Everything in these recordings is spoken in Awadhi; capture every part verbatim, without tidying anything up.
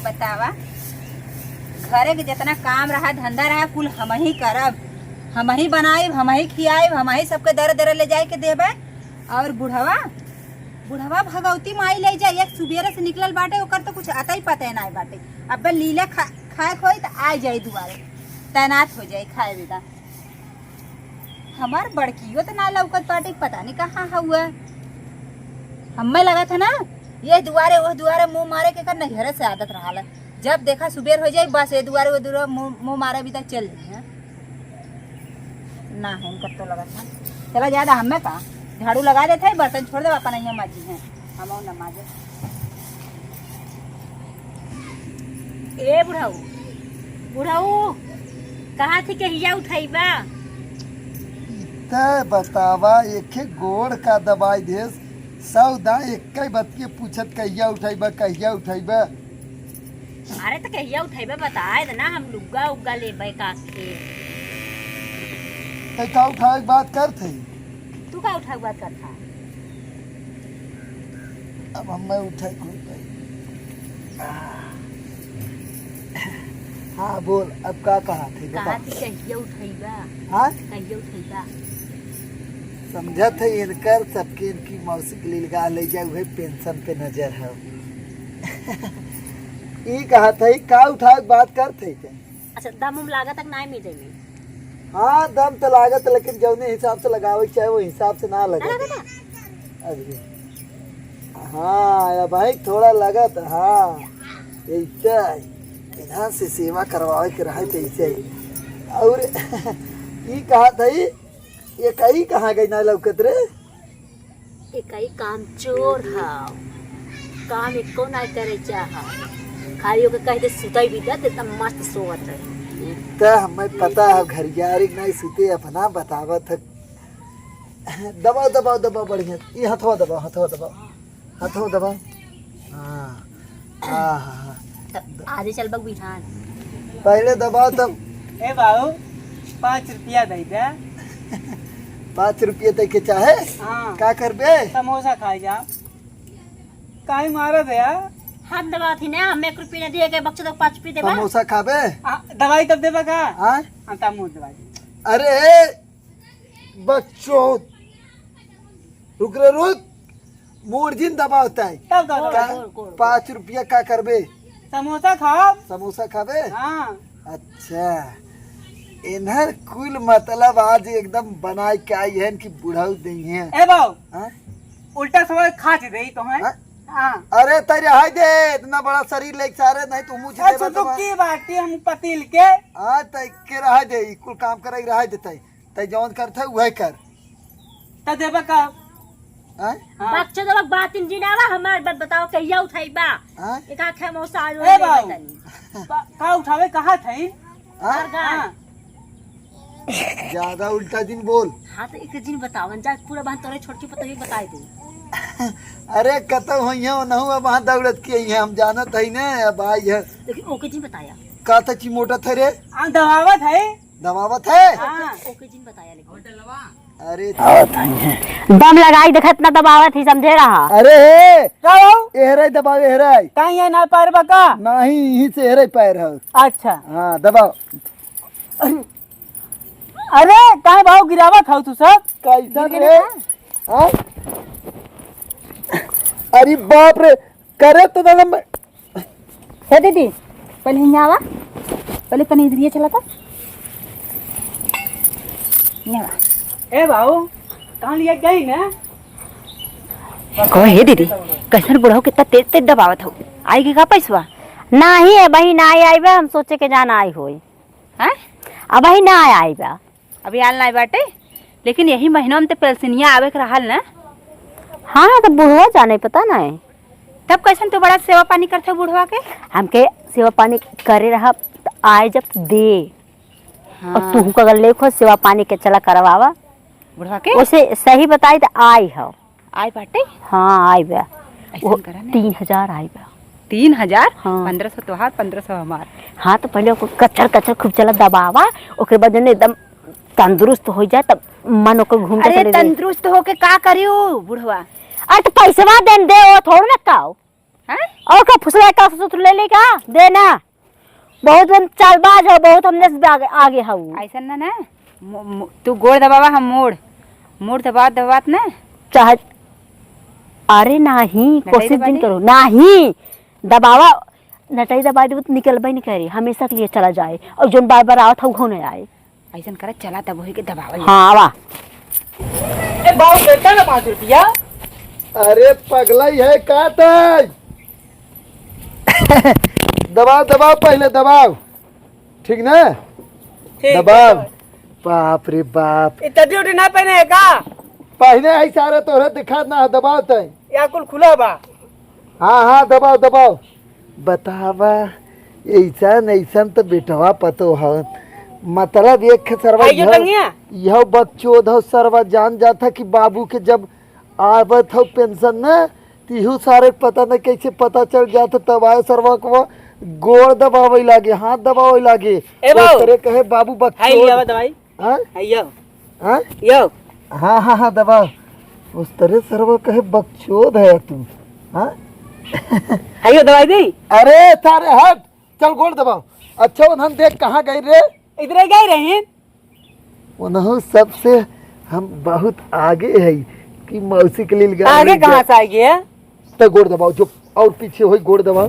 बतावा, घरे के जितना काम रहा, धंधा रहा, कुल हमही करब, हमही बनाइब, हमही खियाइब, हमही सबके दरे दरे ले जाए के देबे। और बुढ़वा, बुढ़वा भगवती माई ले जाए, एक सुबेरे से निकलल बाटे, ओकर तो कुछ अतई पते नाई बाटे। अबे लीले खा, खाए खोई त आ जाई दुआरे, तैनात हो जाई खाए बेदा। हमार बड़कियो त ना लौकत बाटे, पता नहीं कहाँ हउआ। हमें लगत है ना, ये दुआरे, वो दुआरे मुंह मारे के कर नैहरे से आदत रहा है। जब देखा सुबेर हो जाई, बस ये दुआरे, वो दुआरे मुंह, मुंह मारे भी तक चल दी है। ना है इनकर तो लगत है। चला ज्यादा हमें का, झाड़ू लगा देते हैं, बर्तन छोड़ दे, अपन यहाँ माजी हैं, हम और ना माजे। ए बुढ़ऊ, बुढ़ऊ, कहा थी कहिया उठैबा? तै बतावा, एके गोड़ का दबाई देस, सौ दाई एक्कै बतिये पूछत, कहिया उठैबा, कहिया उठैबा? अरे त कहिया उठैबा बताए दे ना, हम लुग्गा उग्गा लेबै का के। तै का उठावे के बात करत है? तू का उठावे के बात करत है? अब हमें उठे कोई भाई। हाँ, बोल, अब का कहा थे, बता। कहा थी कहिया उठैबा? हाँ? कहिया उठैबा? समझत है, इनकर सबके, इनकी मौसी के लिए लगा ले जाए, वही पेंशन पे नजर है। ई कहा था, ई का उठावे के बात करत है क्या? अच्छा, दम उम लागत तक नाई मिले में। हाँ, दम तो लागत, लेकिन जौने हिसाब से लगावे के चाहे, वो हिसाब से ना ना लगत। लगत? अभी। हाँ, या भाई थोड़ा लगत, हाँ। ऐसे इन्हां से सेवा करवावे के रहे तो ऐसे ही। और ई कहा था, ई, ये कई कहाँ गई ना लौकत रे? एकई कामचोर हव, काम एको नाई करे चाह, खाली ओके कह दे सुतई भी दे, त मस्त सोवत रहे। त हमें पता है, घरियारी नाई सुते, अपना बतावत है। दबाओ, दबाओ, दबाओ, बढ़िया। ये हथवा दबाओ, हथवा दबाओ, हथवा दबाओ। हाँ। हाँ, हाँ, हाँ। तब आजे चलबक बिहान। पहले दबाओ तब। ए बाबू, पाँच रुपया दे दे। पाँच रुपया दे के चाहे? हाँ। का करबे? समोसा खाए जा। काहे मारा दे यार? हम दबावत ही ना, हम एक रुपया ना दिए के बक्सो तक पाँच रुपया देबा? समोसा खाबे? आ, दवाई तब देबा का? हाँ? हाँ, तब मुँह दवाई। अरे, बकचोद, रुक रे रुक, मूड़ जिन दबावत है। तब दबावत है। गोड़, गोड़, गोड़। पाँच रुपया का करबे? समोसा खाब। समोसा खाबे? हाँ। अच्छा, इन्हर कुल मतलब आज एकदम बनाए के आई है कि बुढ़ऊ देइहैं। ए बाऊ, हाँ? उल्टा समय खा के देई तो है। हाँ? हाँ। अरे तै रहाई दे, इतना बड़ा शरीर लेके सारे नहीं तो मुँह अच्छा, देबा तो दबा। की बाटी हम पतील के? हाँ, तै के रहाई दे, ई कुल काम करे रहाई दे तै। तै जौन करत है, उहै कर। त देबा का? हैं? हाँ। बकचोदवा के बात जिन आवा, हमार बात बताओ, कहिया उठाई बा? हैं? एक आँख है मौसा आज ए ले बाऊ। बतानी। बा-, का उठावे, कहा थई? हैं? और गाय। हाँ। ज्यादा उल्टा जिन बोल। हाँ, तो एक जिन बतावन जा, पूरा बहन तोरे छोटकी पतोही बताए दे। अरे, कतौ होइहैं, ओनहु अब वहाँ दौड़त के अइहैं, हम जानत हई ने, अब आई है। लेकिन ओके जिन बताया। का त चिमोटत है रे? आ, दबावत है। दबावत है? हाँ। ओके जिन बताया लेकिन। अरे दम लगाई देखत ना दबावत ही, समझे रहा। अरे हे! का हो? एहरे दबाओ, एहरे। काहे ये ना पैर बा का? नहीं, यहीं से एहरे पैर है। अच्छा। हाँ, दबाओ। अरे, अरे, काहे भाव गिरावत हौ तू सब? कैसन गिर रे? गया ना? हाँ? अरे बाप रे, करे तो दादा मैं हे दीदी, पहले हियाँ आवा, पहले तनी इधर ये चला था। हियाँ आवा। ए बाऊ, कहाँ लिया गई ना? कहो, हे दीदी, कैसन बुढ़ऊ कितना तेज तेज दबावत हो? आई के का पैसवा? नाही है बहिन, नाही आई बा, हम सोचे के जाना आई होई। हैं? अब बहिन ना आई बा। अभी आल नाई बाटे, लेकिन यही महीना में तो पेंशनिया आवे के रहल ना। हाँ, तो बुढ़वा जाने, पता नहीं। तब कैसन तू बड़ा सेवा पानी करत हो बुढ़वा के? हमके सेवा पानी करे रहा, तो आए जब दे। हाँ। और तू का अगर लेखो सेवा पानी के चला करवावा। बुढ़वा के? उसे सही बताई तो आई हो। आई बाटे? हाँ, आई बा। ऐसन वो करा ना। तीन हजार आई बा। तीन हजार? हाँ। पन्द्रह सौ तोहार, पन्द्रह सौ हमार। हाँ, तो पहले ओकर कचर कचर खूब चला दबावा, ओकरे बाद जौन एकदम तंदुरुस्त हो जाए, तब मन ओकर घूमता अरे, चले जाए। तंदुरुस्त होके का करियो बुढ़वा? अरे, तो पैसवा देन दे, वो थोड़ू ना का हो। हैं? और का फुसला का ससुर ले ले का? दे ना। बहुत हम चालबाज हो, बहुत हमने से आगे, आगे हो। ऐसा ना ना, मो-, मो-, तू गोड़ दबावा, हम मोड़, मोड़ दबावत दबावत ना। चाहे, अरे नाही, नटई कोशिश दबा दिन दे। करो, नाही, दबावा, नटई दबा देबो तो निकलबे नहीं करे, हमेशा के लिए चला जाए, और जोन बार बार आवत हो, हो नहीं आए। ऐसन करा, चला तब वही के दबावल जाए। हाँ, आवा। ए बाबू, देता ना पाँच रुपया। अरे पगलाई है का तय? दबाओ, दबाओ, पहले दबाओ, ठीक ना? ठीक है, दबाओ। दबाओ। बाप रे बाप। ई चड्डी उड्डी ना पहने है का? पहने है सारे, तोहरे दिखात ना है, दबाओ तय। या कुल खुला बा। हाँ, हाँ, दबाओ, दबाओ। बतावा, ऐसन, ऐसन त बेटवा पतो हवन। मतलब एक खे सरवा आइयो यह, टंगिया। यह बकचोद हो सरवा, जान जात ह कि बाबू के जब आवत हो पेंशन न, तिहू सारे के पता न कैसे पता चल जात ह, तब आए सरवा को गोड़ दबावे लागे, हाथ दबावे लागे। ए बाबू। ओकरे कहे बाबू हाय बकचोद। लियावा दवाई। हाँ? आ, यो। हाँ? यो। हाँ, हाँ, हाँ, दबाओ। उस तरह सरवा कहे बकचोद है तू। हाँ? आ, यो दवाई दी? अरे, सारे हट। चल, गोड़ दबाओ। अच्छा, उन्हन देख कहाँ गई रे? इधर ही गई रही। उन्हों सबसे हम बहुत आगे है कि मौसी के लिए आगे कहाँ से आएगी है? त गोड़ दबाओ, जो और पीछे होई गोड़ दबाओ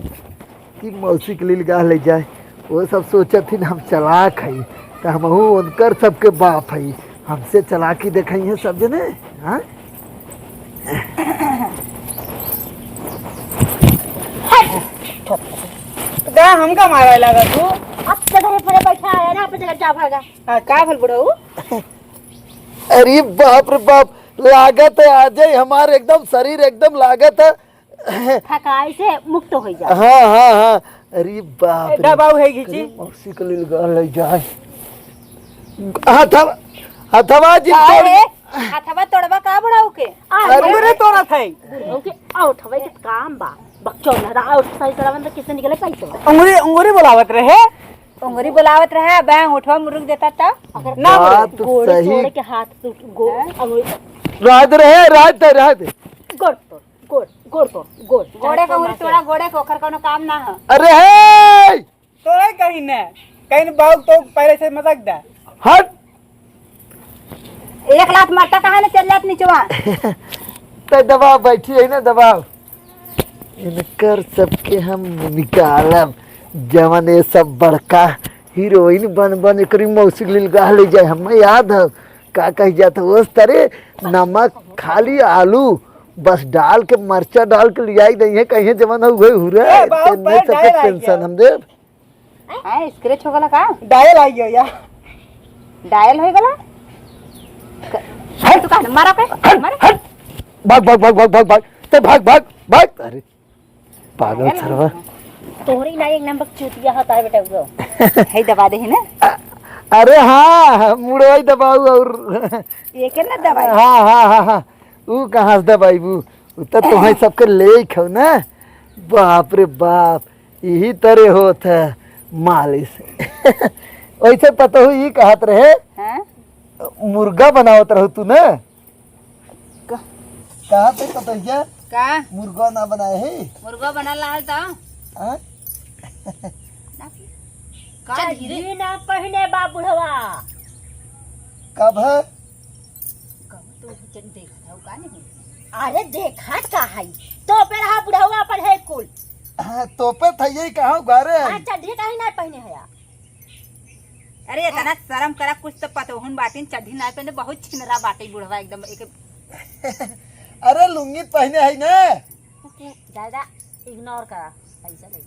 कि मौसी के लिए गाह ले जाए। वो सब सोचत ही हम चालाक हई, त हमहू उनकर सबके बाप हई, हमसे चालाकी देखई है सब जने। हाँ? गा हमका मारे लगा तू। अब जगह पर बैठा है ना, अपने जगह जा भागा। हाँ, का भल बुढ़ऊ? अरे बाप रे बाप, लागत है आ जाए हमार एकदम शरीर एकदम लागत है। थकाई से मुक्त हो जा। हाँ, हाँ, हाँ। अरे बाप ए, रे। दबाऊ है घीची। अरे मौसी के लिए गाल ले जाए। हथवा, हथवा जिन काहे? तोड़- हथवा तोड़बा का बुढ़ऊ के? आ, अरे। अंगूरी तोड़त है। बुढ़ऊ के आउट हवे के काम बा। बकचोद ना, आउट सही तरह मतलब किससे निकले पैसे? अंगूरी, अंगूरी बोलावत रहे। अंगूरी बोलावत रहे, अब अंगूठवा मुरुक देता तब? अगर ना बोले, बात गोड़ सही। तोड़ के हाथ टूट, गो-, हैं? अंगूरी रह दे रहे, रह दे, रह दे। गोड़ तोड़, गोड़, गोड़ तोड़, गोड़। गोड़े का उंगली तोड़ा, गोड़े के ओकर कौनो काम ना ह। अरे हे! तोड़े कहीं ने, कहीं ने बाबू तो पहले से मदद दे। हट। एक लात मरता कहाँ ने चल जात निचवा। तो दबाओ, बैठी है ना, दबाओ। इनकर सबके हम निकालब, जवन ये सब बड़का हीरोइन बन बन एकरी मौसी के लिए गाह ले जाए। हमें याद है का कही जात है, उस तरह नमक खाली आलू बस डाल के, मरचा डाल के लियाई दई है, कहीं जवन हो गए हुरे, ए, बाबू, तेने पैर सबके डायल आई टेंशन गया। हम देब। हैं, स्क्रैच हो गला का? डायल आई गया या? डायल हो गला? क-, हट। तू कहा, मारा पे, हट, मारा। हट। भाग, भाग, भाग, भाग, भाग, भाग। ते भाग, भाग, भाग। अरे, पागल सरवा। तोहरी ना एक नंबर चूतिया होता है बेटा वो। है दबा दे है ना? अ-, अरे हाँ, मुड़वाई दबाऊ और ये के ना दबाई? हाँ, हाँ, हाँ, हाँ। ऊ कहाँ से दबाई वो? ऊ तो तुम्हें सबके ले ही खाओ ना। बाप रे बाप। यही तरे होत है मालिश। वैसे पतोहू ई कहत रहे, हाँ? मुर्गा बनावत रहू तू ना? का? कहाँ पे पतोहिया? का? मुर्गा ना बनाए है? मुर्गा बना लाल तो। हाँ? का चल धीरे। चड्ढी ना पहिने बा बुढ़वा। कब है? कब तो चल देखत हऊ का नहीं? अरे देखत का है? तो पे रहा बुढ़वा अपन है कुल। हाँ, तोपे थइये कहाँ घरे है? हाँ, चड्ढी काहे ना पहिने है? अरे, इतना शर्म करा, कुछ तो पतोहुन बाटिन, चड्ढी ना पहिने, बहुत छिनरा बाटे बुढ़वा एकदम एक। अरे, लुंगी पहिने है ना? ज्यादा इग्नोर करा, पैसा ले।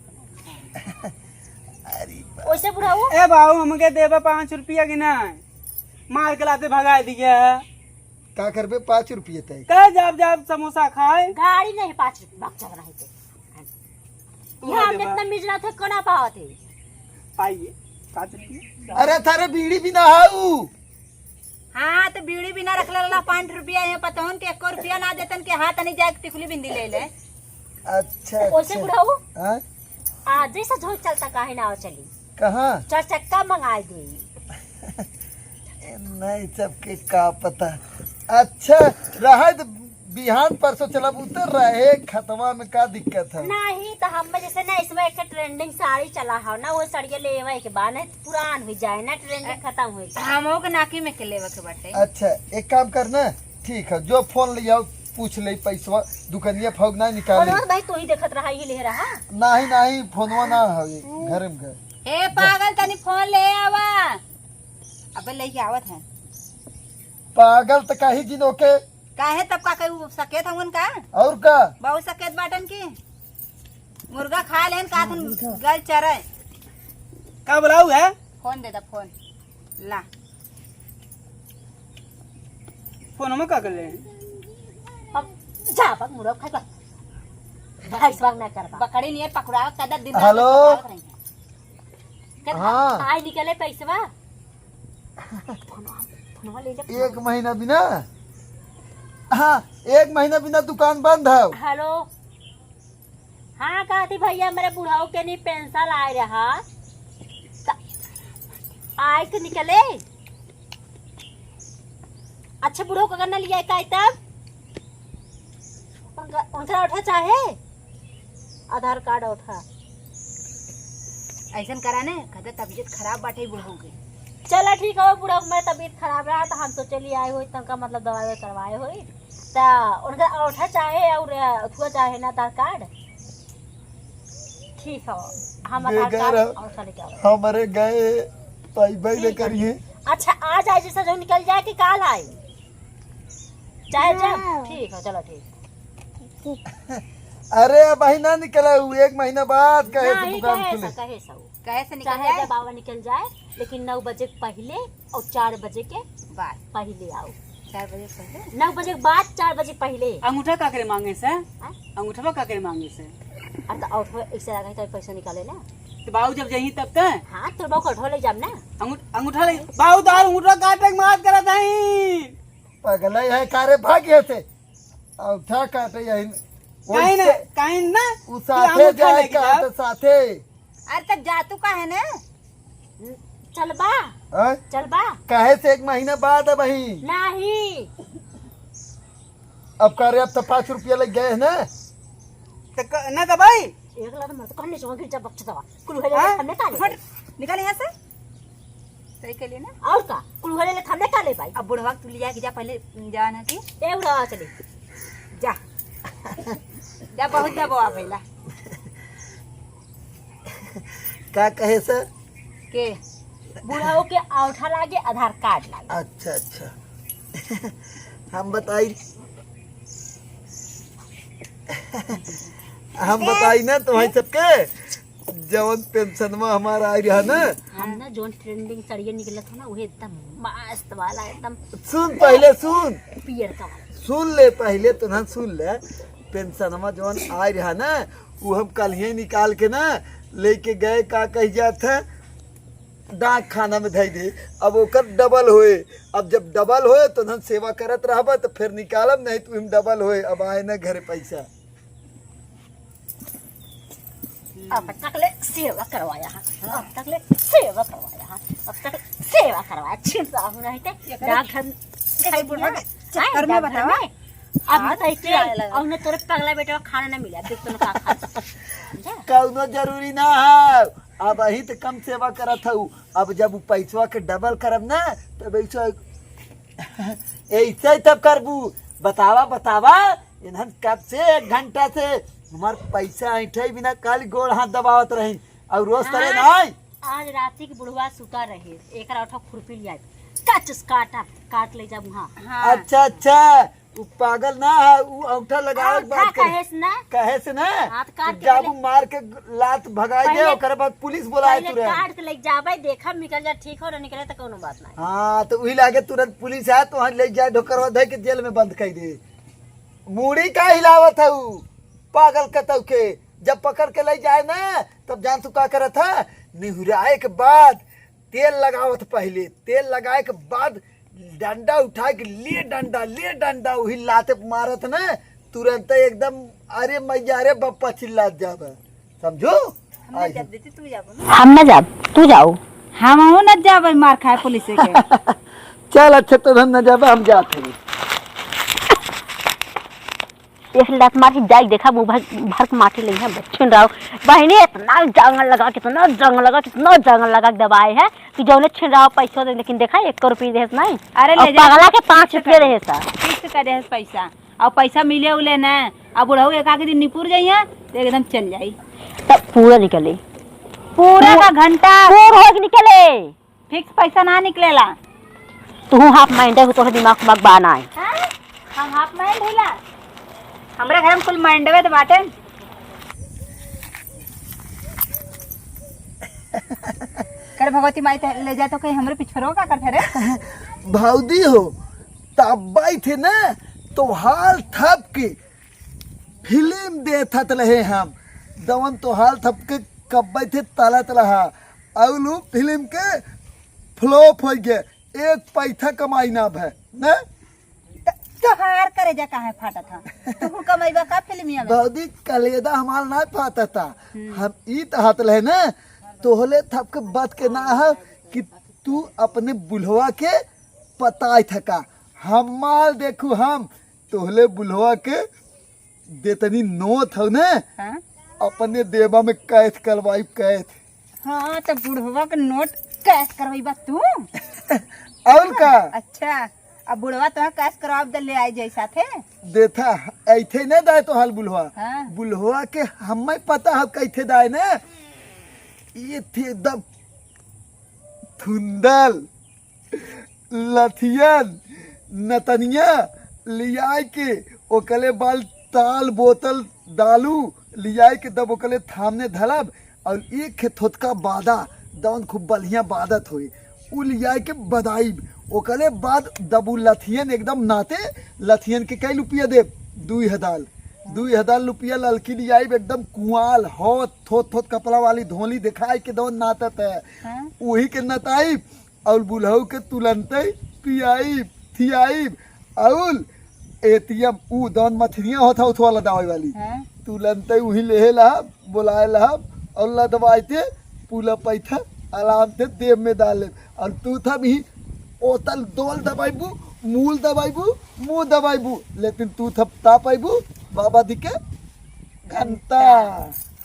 अरे बा- ओइसे बुढ़ऊ? ए बाबू, हमके देबे पाँच रुपया कि नहीं? मार के लाते भगा दिया। का करबे पाँच रुपये तय? कह जाब जाब समोसा खाए। गाड़ी नहीं पाँच रुपया, बक चल रही थे। तू यहाँ दे हम दे बा। इतना मिजरा थे, कोना पावत है? पाइए, पाँच रुपये। अरे थारे बीड़ी भी ना हाउ। हाँ, तो बीड़ी भी ना रख लेला, पाँच रुपया है, पतोहन के एको रुपया ना देतन के हाथ नहीं जाए, टिकुली बिंदी ले ले। अच्छा, ओसे अच्छा। बुढ़ऊ? हाँ? आ, जैसा झोंक चलता काहे ना चली? कहाँ? चार चक्का मंगाए दे। ए, नहीं, सबके का पता। अच्छा, रहा तो बिहान परसों चलब, उतर रहे खतवा में, का दिक्कत है? नहीं, तो हम जैसे ना, इसमें एक trending साड़ी चला है ना, वो सड़िया लेवे के बाद नहीं तो पुरान हो जाए ना, trending खत्म हो जाए। हमहू के नाकी में के लेवे के बाटे। अच्छा, एक काम करना, ठीक है, जो फोन ले आओ, पूछ ले पैसवा, दुकनिया फौग ना निकाले। फोनवा तो भाई तू ही देखत रहा, ही ले रहा। नहीं, नहीं, फोनवा ना है घर में। ए पागल, तनी फोन ले आवा। अबे लेके आवत है। पागल तो कही जिन ओके। काहे तब का कही, उ सकेत हवन का? और का? बहुत सकेत बाटन की। मुर्गा खा लेन का, तुम गल चरे। का बुलाऊ है? फोन दे दा, फोन। ला। फोन में का कर ले? अब जा, बक मुर्गा खा, बक। भाई स्वाग ना करबा। बकरी नियर पकड़ावत, कदा दिन रात हेलो। पकड़ावत रही है। कद हाँ। आई निकले पैसवा। फोनवा, फोनवा ले ले। एक महीना बिना, हाँ, एक महीना बिना दुकान बंद है। हेलो, हाँ, कहती भैया, मेरे बुढ़ऊ के नहीं पेंशन आए रहा, त आए के निकले। अच्छा, बुढ़ऊ का करना लिया का तब? उनका, उनका उठा चाहे? आधार कार्ड उठा। ऐसन करा ने, कहते तबीयत खराब बाटे बुढ़ऊ के। चला ठीक है, बुढ़ऊ के मैं तबीयत खराब रहा तो हम सोचे लिए आए होई, तनका मतलब दवाई ववाई करवाए होई। ता उनका उठा चाहे और अथुआ चाहे ना आधार कार्ड। ठीक है, हम आधार बेगर कार्ड हम। और चले जाओ। हमारे गए पाई भाई ले करिए। अच्छा, आज आए जैसा जो निकल जाए कि काल आए? चाहे जब? हाँ। ठीक है, चलो ठीक। अरे, अबही ना निकला हूँ, एक महीना बाद कहे से नहीं, दुकान कहे खुले। सा, कहे सा वो। कहे से निकल चाहे जाए? जब आवा निकल जाए, लेकिन नौ बजे के पहिले और चार बजे के बाद। पहिले आओ। चार बजे के पहिले? नौ बजे के बाद, चार बजे के पहिले। अंगूठा का करे मांगे से? हाँ? अंगूठवा का करे मांगे से? अरे तो अंगूठवा ऐसे लगा है तो पैसा निकाले ना। तो बाबू जब जही तब ते? हाँ, तो बाबू को ढो ले जाम ना। अंगूठ-, अंगूठा ले, बाबू दार अंगूठा काटे के मात करत हई। पगला है का रे, भाग यहाँ से। अंगूठा काटे यही। काहे ना, वैसे काहे ना? उ कि साथे अंगूठा जाए लेके का जाओ। तो साथे। अरे तब जा तू काहे ने? चलबा? हाँ? चलबा? काहे से एक महीना बाद अबही? नहीं। अब का रे, अब तो पाँच रुपया लग गए है ना? तो क-, ना तो भाई। एक लात मत कहने से गिर जा बकचोदवा। कुल हो जाए हाँ? हमने का ले? फट, निकल यहाँ से। सही के लिए ना? और का? कुल हो जाए हमने का ले भाई? अब बुढ़वा तू लिया के जा पहले, जा ना कि। ए बुढ़वा चले। जा। जा, बहुत दबावा भइला। का कहे सर? के? बुढ़ाऊ के औंठा लागे, आधार कार्ड लागे। अच्छा, अच्छा। हम बताई, हम बताई ना तुम्हारे सबके, जवन पेंशनवा हमारा आई रहा ना। हम ना जौन trending सड़िया निकलत हो ना, उहे एकदम मस्त वाला, एकदम सुन, पहले सुन। पियर का वाला। सुन ले, पहले तो ना सुन ले। पेंशनवा जौन आई रहा ना, उ हम कल ही निकाल के ना लेके गए, का कही जात है, डाक खाना में धई दे। अब ओकर डबल होए, अब जब डबल होए तो हम सेवा करत रहबा तो फिर निकालब, नहीं तो हम डबल होए। अब आए ना घरे पैसा। अब तक ले सेवा करवाया है, अब तक ले सेवा करवाया है, अब तक सेवा करवाया। छिन साहू नहीं ते एकरे डाकघर खाई बुढ़वा के चक्कर में बतावा। अब हाँ, बताई के किराया लगा। और उन्हें तोरे पगला बेटा खाना ना मिला, देख तूने का खा। समझा? कौनो जरूरी ना है, अब अही तो कम सेवा करत हऊ, अब जब उ पैसवा के डबल करब ना, तब ऐसा, ऐसे ही तब करबू। बतावा, बतावा, इन्हन कब से एक घंटा से हमार पैसा ऐंठे बिना काली गोड़ हाथ दबावत रही, और रोज तरे हाँ, नाई। आज राती के बुढ़वा सुता रहे, एकरा उठा खुरपी लिया, कच से काटा, काट ले जा वहाँ। हाँ। अच्छा, अच्छा, उ पागल ना है, उ औंठा लगावे के औंठा बात करे। कहे से ना? कहे से ना? हाथ काट के जाबू पहले मार के लात भगाई दे, पहले ओकरे बाद पुलिस बुलाए पहले तुरंत। काट के ले जाबे, देखब निकल जा, ठीक हो ना निकले तो कोनो बात ना। हाँ, तो वही लागे तुरंत पुलिस आए, तो वहाँ ले जाए, ढोकरवा धइ के जेल में बंद कर दे। मूड़ी का हिलावत है उ पागल कतऊ के? जब पकड़ के ले जाए ना, तब जान तू का करत है? निहुराए के बाद तेल लगावत पहले, तेल लगाए के बाद डंडा उठाए के, "ले डंडा, ले डंडा", वही लाते मारत ना, तुरंत एकदम, "अरे मैया रे बप्पा" चिल्लात जाबे, समझू? हम ना जाब, तू जाबो ना। हम ना जाब, तू जाओ। हम हो ना जाबे मार खाए पुलिस के। चल, अच्छा, तो हम ना जाबे, हम जाते हैं। एक लात मार के जाई, देखा, मुँह भर, भर के माटी लई है, छिनराव। बहिनी, इतना जांगर लगा, कितना जांगर लगा, कितना जांगर लगा के दबाए है कि जौने छिनराव पैसा दे, लेकिन देखा, एक रुपये देहस नहीं। अरे, और ले जा। पगला के पाँच रुपये देहस। किस्त का देहस पैसा? और पैसा मिले उले ना, अब बुढ़ऊ एक आध दिन निपुर जाइए तो एकदम चल जाई। तब पूरा निकले। पूरा का घंटा। पूरा हो के निकले। फिक्स पैसा ना निकलेला। तू हाफ माइंड है, तोहरे दिमाग उमाग बा ना है। हाँ? हम हाफ माइंड होला? हमरा घर में कुल माइंडवे तो बाटे। कर भगवती माई ते ले जा तो कहीं हमरे पिछड़ो का करते रे? भौजी हो, तब थे ना, तो हाल थप के फिल्म देखत रहे हम। दवन तो हाल थप के कब्बे थे तलत रहा। और उ फिल्म के फ्लॉप हो गए, एक पैसा कमाई ना भे, ना? त-, तोहार करेजा काहे फाटत ह? तू कमैबा का फिल्मिया में? भौजी, कलेजा हमार ना फाटता। हम्म। हम ई चाहत रहे ना, तोहले थप के बात के ना है कि तू अपने बुढ़वा के पताई थका। हमार देखू, हम तोहले बुढ़वा के देतनी नोट हौ ने, हाँ? अपने देबा में कैद करवाई, कैद। हाँ, तो बुढ़वा के नोट कैद करवाई बा तू? और का? अच्छा, अब बुढ़वा तो कैद करवा दे, ले आई जाई साथे। देथा, ऐथे न दाए तो हाल बुढ़वा। हाँ। बुढ़वा के हमें पता है कैथे दाए ने। ये थे एकदम धुंधल। लथियन, नतनिया लियाए के ओकले बाल ताल बोतल दालू लियाए के दब ओकले थामने धलब और एक खे थोतका बादा दौन खूब बढ़िया बादत होई, उ लियाए के बदाइब। ओकले बाद दबू लथियन एकदम नाते लथियन के कई रुपया देब? दुई हजार। दुई हजार रुपया ललकी लियाइब एकदम कुआल होत थोत थोत कपड़ा वाली धोली दिखाए के दौन नातत है। हाँ। उही के नताइब और बुढ़ऊ के तुलंतई पियाइब, थियाइब, और एटीएम ऊ दौन मथनिया होत हौ, उठवा लदावे वाली। हाँ। तुलंतई उही लेहे लहब, बोलाए लहब, और लदवाइते पूला पैथा आराम से देव में डाल लेब। और तू थब ही ओतल दोल दबाइबू, मूल दबाइबू, मुंह दबाइबू, लेकिन तू थब ता पाइबू बाबा जी के घंटा।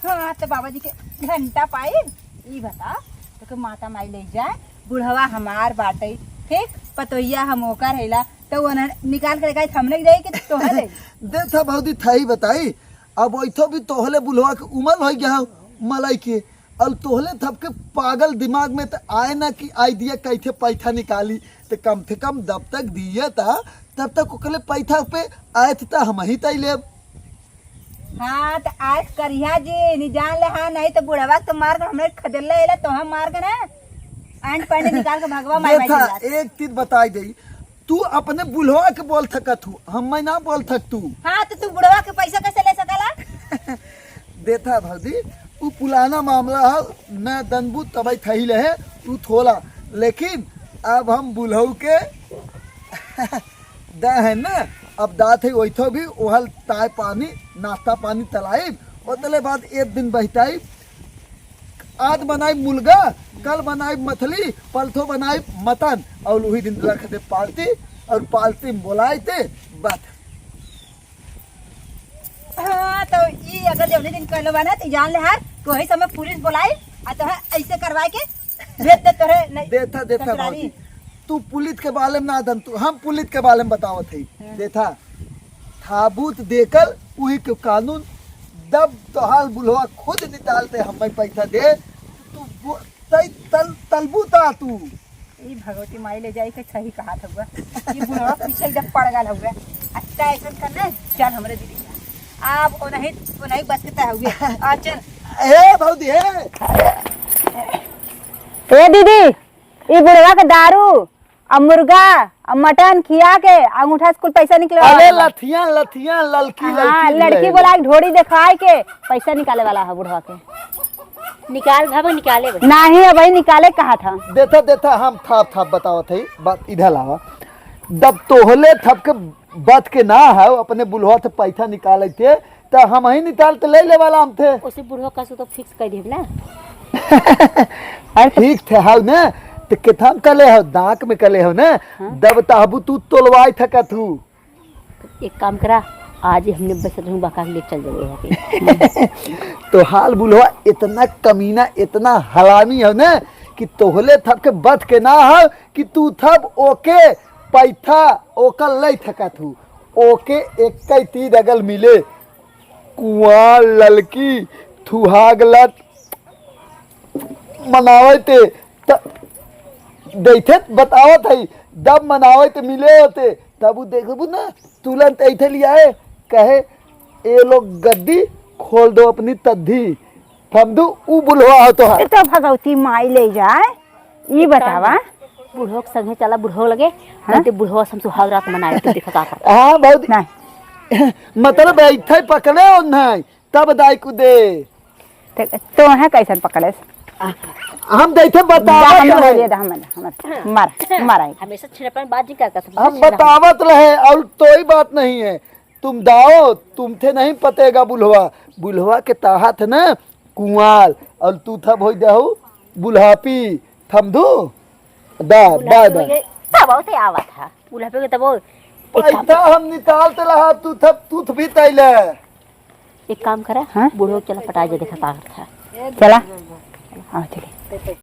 हाँ, तो बाबा जी के घंटा पाई। ई बता, तो के माता माई ले जाए, बुढ़वा हमार बाटे, ठीक, पतोहिया हम ओकर हैला, तो वो न-, निकाल के लेके आई, हमने के जाई कि तोहे ले? देखा भौजी, थाई बताई, अब वैथो भी तोहले बुढ़वा के उमर हो गया हो, मलाई के, और तोहले थप के पागल दिमाग में तो आए ना कि आइडिया कैसे पैसा निकाली, तो कम से कम जब तक दिए था, तब तक ओकले पैसा पे आए थे, तो हम ही तई लेब। हाँ, त आज करिहा जी, नि जान ले, हाँ, नहीं तो बुढ़वा के तो मार के हमरे खदेले अइला, तो हम मार के ना, अंड पंड निकाल के भगवा माई माई देखा, चिल्लात। एक चीज बताई दई, तू अपने बुढ़वा के बोल थकत हूँ, हम मैं ना बोल थक तू। हाँ, तो तू बुढ़वा के पैसा कैसे ले सकला? देखा भौजी, उ पुराना मामला है, ना दनबू तबई थही रहे, तू थोला, लेकिन अब हम बुढ़ऊ के दा है ना, अब दात है वैथो भी ओहल ताय पानी, नाश्ता पानी तलाइब, ओतले बाद एक दिन बहताइब, आज बनाइब मुलगा, कल बनाइब मछली, परसों बनाइब मटन, और वही दिन रख दे पार्टी, और पार्टी में बोलाए ते बात। हाँ, तो ई अगर जौने दिन कहलो बा ना, तो जान ले हार, तो वही समय पुलिस बोलाई, आ तो है ऐसे करवाए के भेज दे तोरे नहीं देखा, देखा ससुरारी। भौजी, तू पुलिस के बारे में ना दन, तू हम पुलिस के बारे में बतावत है। हाँ। देखा, थाबूत देकर उही के कानून, दब तोहार बुढ़वा खुद निकालते हमें पैसा दे, तू बो-, तई तल-, तलबू ता तू। ई भगवती माई ले जाई के सही कहा था हुआ। ई बुढ़वा पीछे एकदम पड़ गल हुआ। अच्छा ऐसा करना, चल हमरे दीदी। आप ओनही, ओनही बस के तय हुए। आ चल। ए भौजी, ए। ए दीदी, ई बुढ़वा के दारू, आ मुर्गा, आ मटन खिया के, आ अंगूठा से कुल पैसा निकलवा अरे वाला। लथिया, लथिया, ललकी, हाँ, ललकी लड़की बोला के ढोरी दिखाए के पैसा निकाले वाला है बुढ़वा के। निकाल भाभी, निकाले बस। नाही, अबही निकाले कहा था। देखा, देखा, हम थाप, थाप बतावत है, बात इधर लावा। जब तोहले थप के बात के ना है, अपने बुढ़वा से पैसा निकाले के, त हम ही निकाल त ले ले वाला हम थे। उसे बुढ़वा का से तो फिक्स कर देब ना। अरे तो ठीक थे हाउ ना, त केथाम कले हो, दांक में कले हो ना, हाँ। दब ताहबू तू तोलवाई थका तू। एक काम करा, आज ही हमने बस रहूं बका के ले चल जावे यहाँ पे। तो हाल बुलवा इतना कमीना, इतना हलामी है ना कि तोहले थप के बच के ना हो कि तू थप ओके पैथा ओकर लई थका थू। ओके एक कई तीन अगल मिले कुआं ललकी थुहाग लत मनावे ते त-, देखे बतावत है, जब मनावे ते मिले होते, तब उ देखबू ना, तुरंत ऐठे लियाए, कहे, "ए लोग गद्दी, खोल दो अपनी तद्दी।" समझू, उ बुलवा हो तो है। ए तो भगवती माई ले जाए, ई बतावा। बुढ़ो के संगे चला, बुढ़ो लगे, हाँ? कहते बुढ़ो से हम सुहाग रात मनाए, तू देखा का कर। हाँ, बहुत नहीं। मतलब, ऐठे पकड़े हो नहीं, तब दाई को दे। तो, तो है कैसन पकड़े? आ, हम दैथे बतावत जा, हम रहे। बोलिए दा, हम, हम, मारा, मारा। हमेशा छिड़पन बात जी का कसम हम से बतावत रहे और कोई बात नहीं है। तुम दाओ, तुम थे नहीं पतेगा बुलवा। बुलवा के ताहा थे ना कुंवाल और तू था भोई जाहू बुल्हापी। थमधू? दा, दा, बुल्हापी दा। में तब होते आवत है। बुल्हापी के तब वो एक काम पैसा हम निकालते रहा, तू थप, तू थपी तैले। एक काम करा, हाँ? बुढ़ो चला पटा जे देखा ताकत है। चला। हाँ, चलिए।